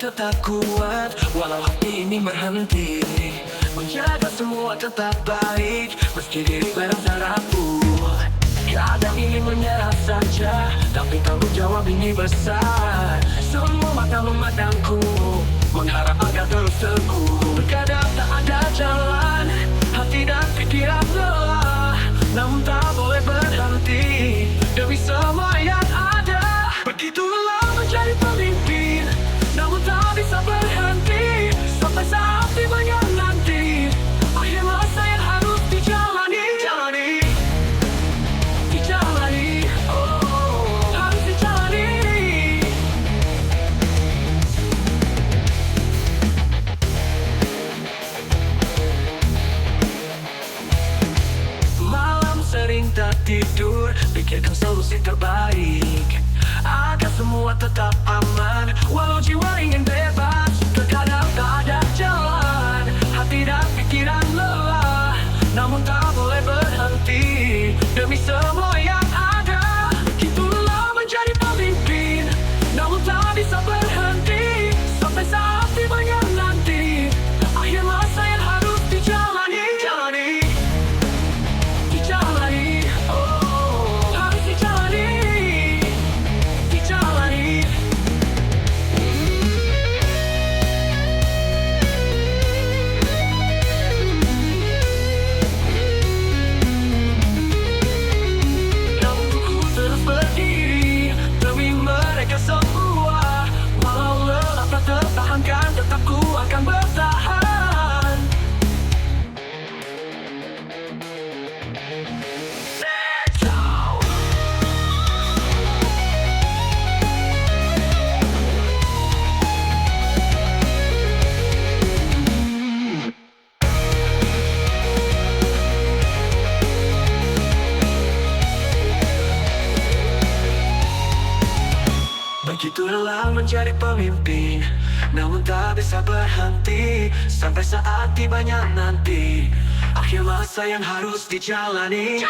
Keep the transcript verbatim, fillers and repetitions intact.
Tetap kuat walau hati ini berhenti, menjaga semua tetap baik meski diri berasa rapuh. Kadang ingin menyerah saja, tapi tanggung jawab ini besar. Semua mata memandangku, mengharap agar terus teguh. Kadang tak ada jalan, hati dan pikiran lelah, namun tak boleh berhenti demi semua yang ada. Begitulah menjadi pemimpin, namun tak bisa berhenti sampai saat tibanya nanti. Akhir masa yang harus dijalani, jalani, dijalani, oh, harus dijalani. Malam sering tak tidur, pikirkan solusi terbaik agar semua tetap aman. Walau jiwa ingin bebas, terkadang tak ada jalan. Hati dan pikiran lelah, namun tak boleh berhenti demi semua yang ada. Itulah menjadi pemimpin, namun tak bisa berhenti sampai saat tibanya nanti. Akhir masa yang harus dijalani, jalani, dijalani, oh, harus dijalani, dijalani. Namun ku terus berdiri demi mereka semua. Walau lelah tak tertahankan, tetap ku akan bertahan. Begitulah menjadi pemimpin, namun tak bisa berhenti sampai saat tibanya nanti. Akhir masa yang harus dijalani.